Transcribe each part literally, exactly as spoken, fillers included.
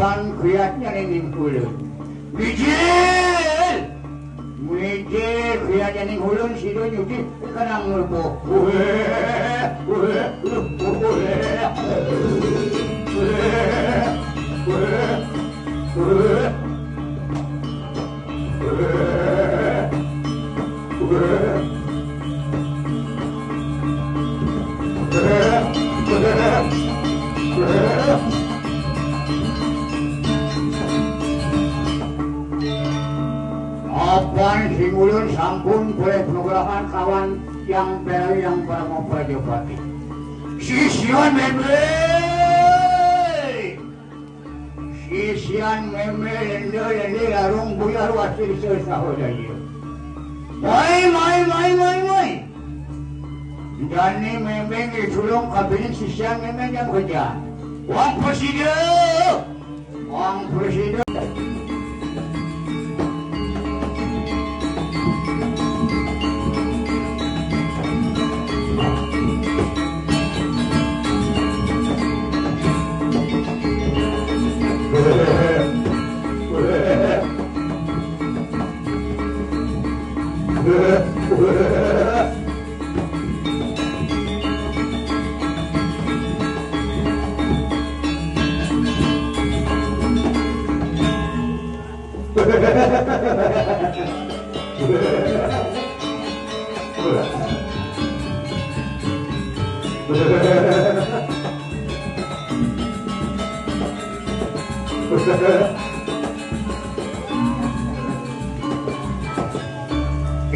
Kan kriatnya ning ulun. Mijil! Mijil kriatnya ning ulun, sida nyuci kanang ngelupuh. Weh, weh, weh, weh. Apan sing ulun sampun polih panugrahan kawan Yang Peri, Yang Parama Prajapati. Sisian Mémé! Sisian Mémé, Lenda Lendi, Larung Buyar, Wasirsa saha daya. Mai, mai, mai, mai, mai. Jani Mémé ngisulung kapining sisian Mémé jam kerja. Wang presida. Wang presida.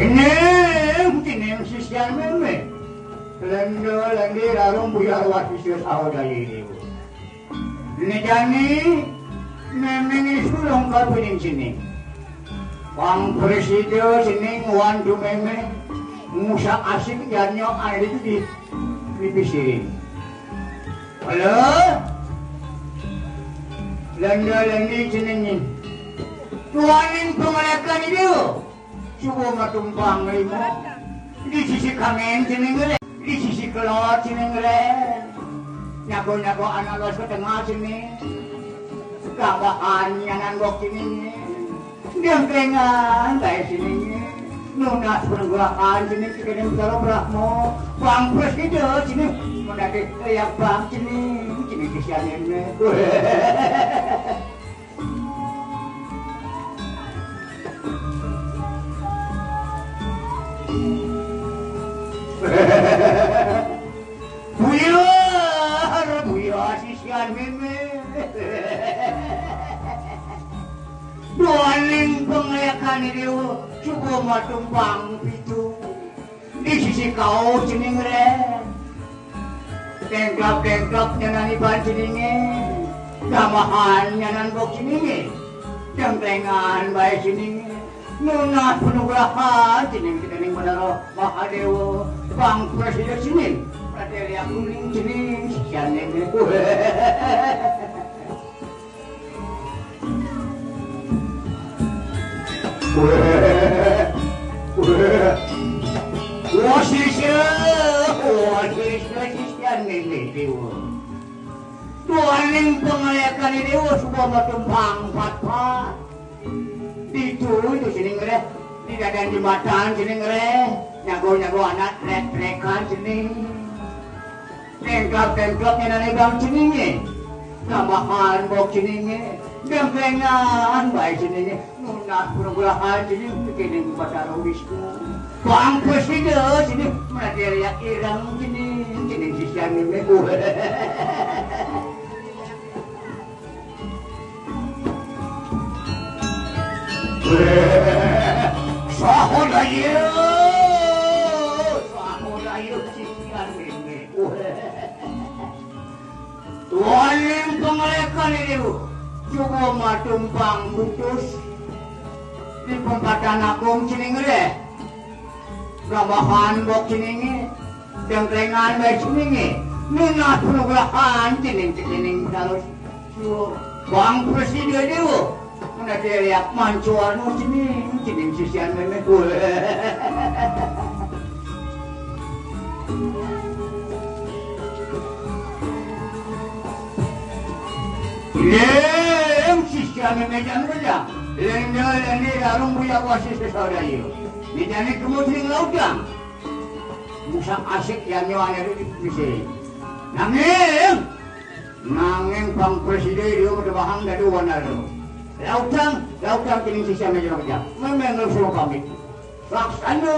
Kéné, kéné sisian Mémé. Lenda Lendi, Larung Buyar, Wasirsa saha daya. Né jani Mémé ngisulung kapining cening. Pang presida cening wantu Mémé ngusak-asik janyo ari di pipisir. Halo? Lenda Lendi cening. Duaning panglékan ijo. Suba matumpang lima. Di sisi kangin cening ré, di sisi kelod cening ré. Nyago-nyago anak luas ka tengah cening. Gambahan nyanan bok cening. Dengklengan baé cening. Nunas panugrahan cening, cening Batara Brahma. Pang presida cening. Mun ati layak pang cening, cening sisian Mémé. Buyar, buyar sisian Mémé. Duaning panglékan Déwa, suba matumpang pitu. Di sisi kauh cening ré. Tengklap-tengklap nyanan iban ceningé. Gambahan nyanan bok ceningé. Dengklengan baé ceningé. Nunas panugrahan cening, cening Batara Mahadéwa. Pang presida cening. Pratélya kuning cening. Sisian Mémé. Wah, sisian, wah, sisian, sisian Mémé Déwa. Duaning panglékan Déwa suba matumpang patpat. Ditu, ditu cening ré, di dadan jembatan cening ré, nyago-nyago anak trék-trékan cening. Tengklap-tengklap nyanan iban ceningé. Gambahan bok ceningé. Dengklengan baé ceningé. Nunas panugrahan cening, kéning Batara Wisnu. Pang presida cening, pratélya ireng cening, cening sisian Mémé. Saha daya, saha daya sisian Mémé. Duaning panglékan Déwa, suba matumpang butus di pempatan agung cening ré. Gambahan bok ceningé, dengklengan baé ceningé, nunas panugrahan cening, cening tarus. Pang presida Déwa, mun ati léak mancuan cening, cening sisian Mémé. Yé, Kami meja meja. Lende lende larung buya wasi sesaudara. Meja ni kemudian lautang. Musak asik yang nyawa dari bisa. Nanging, nanging pang presiden dia udah bahang dari wana lo. Lautang, lautang kini sisa meja meja. Memang lo suruh pamit. Laksana.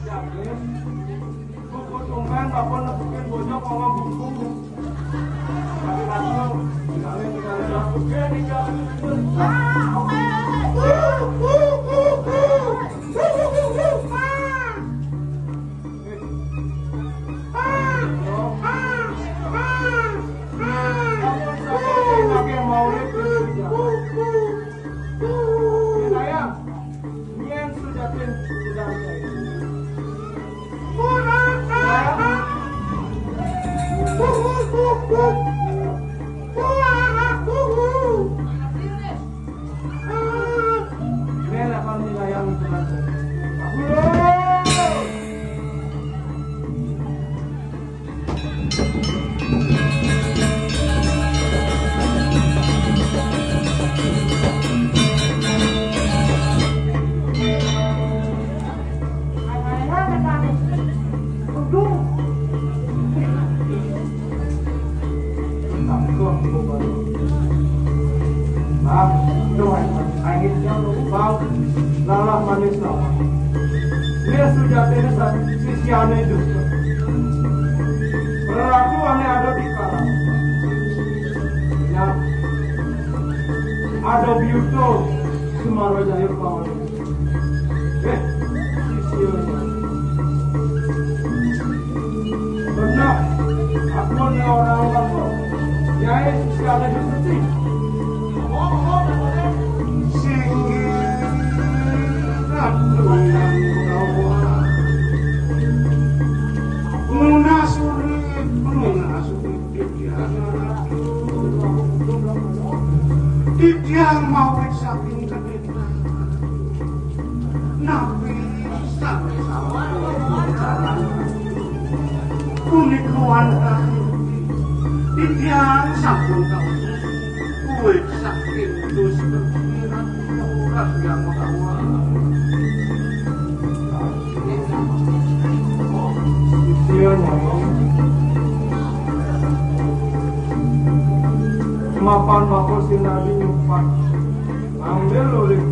Yakin? Buku tumben, Bapak nepukin bojong sama buku. Tapi langsung, tinggalin, tinggalin, langsung. Lalah manis lawan. Ini sujatine sisiane justru. Perlakuane ada di kalang. Ya. Ada biuto semaro jayur kawan. Eh, sisiane. Benar, aku ini orang kampung. Yai sisiane justru. Singgih Ratu Yang Mudawa. Munas urip, munas urip, Titiang Ratu. Titiang mawit saking kedénan. Napi sampun sampun jalan. Punika wantah. Titiang sampun taun. Kuwit saking dus berpikiran ora yang mekawa. Titiang ngomong. Mapan mako sinadi nyupat. Ambil lurik.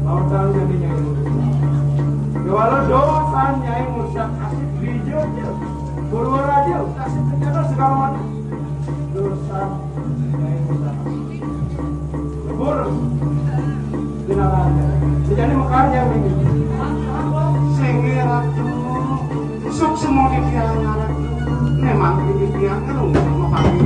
Lautan jadi nyai. Kewala dosan nyai musak asik bijil. Purwaraja, asik kencana segala macam. Dosan nyai musak. Lebur. Dinalaja. Jadi makanya ini. Sehingga Ratu. Suksma titiang ngarep. Memang titiang ngelung sama pagi.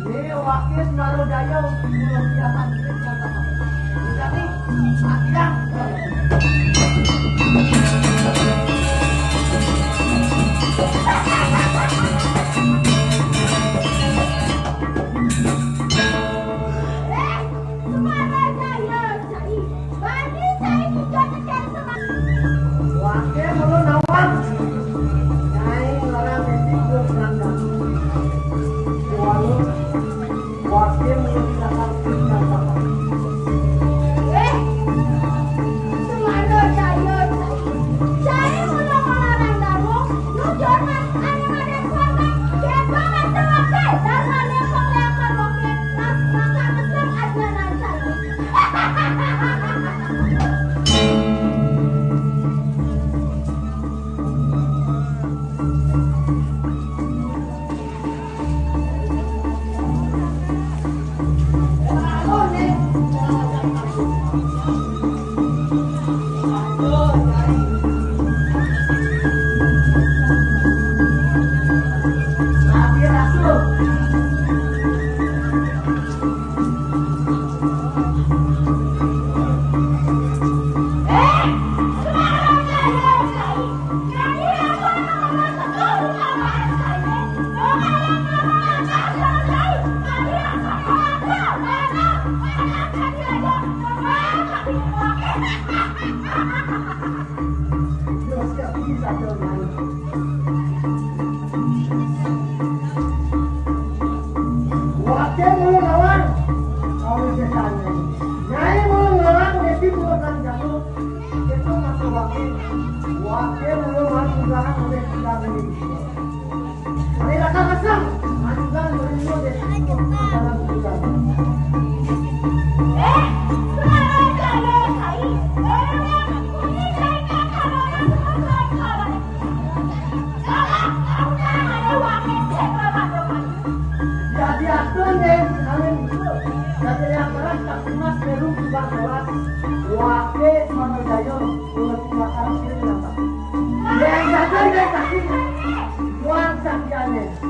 Ini wakil senaruh daya untuk bulan biasa. Jadi, Wake mulu mah dugaan oleh kami. Mari raka kasar, ajudan merindu deh. Jadi atur deh, kami. Jadi yang keras tak emas beru juga keras. Wake mana jayong. Yang jaga yang sakit. Buang sakiannya.